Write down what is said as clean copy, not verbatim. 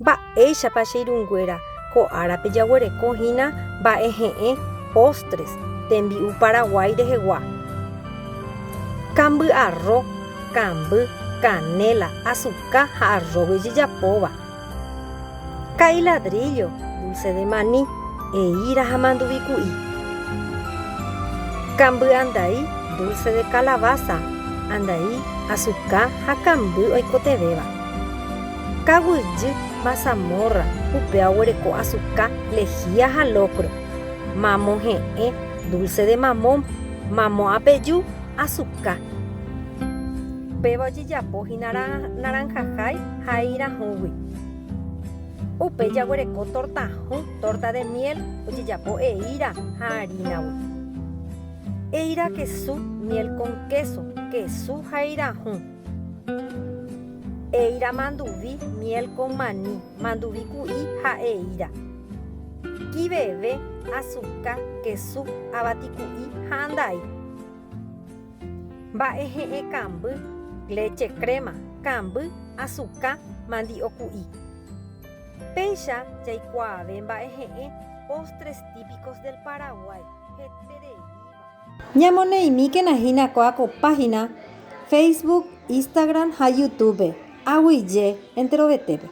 Mba'éichapa che irũnguéra ko árape jaguereko hína mba'e he'ẽ, postres, tembi'u Paraguái rehegua? Kamby arro, kamby, canela, asuka ha arrógui ojejapóva. Ka'i ladrillo, dulce de maní, eíra ha manduvi ku'i. Kamby andai, dulce de calabaza, andai, asuka ha kamby oikotevẽva. Kaguyjy, mazamorra, upéva oguereko asuka, lejía ha locro. Mamo he'ẽ, dulce de mamón, mamo apeju, asuka. Upéva ojejapo hína naranjahái ha eirahũgui. Upéi jaguereko torta hũ, torta de miel, ojejapo eíra ha harínagui. Eíra kesu, miel con queso, kesu ha eirahũ. Eíra manduvi, miel con maní, manduvi ku'i ha eíra. Kiveve, asuka, kesu, avati ku'i ha andai. Mba'e he'ẽ kamby, leche crema, kamby, asuka, mandi'o ku'i. Péicha jaikuaave mba'e he'ẽ postres típicos del Paraguay hetereíva. Ñamoneĩmíkena hína kóa ko páhina Facebook, Instagram ha YouTube-pe. Aguyje enterovetépe.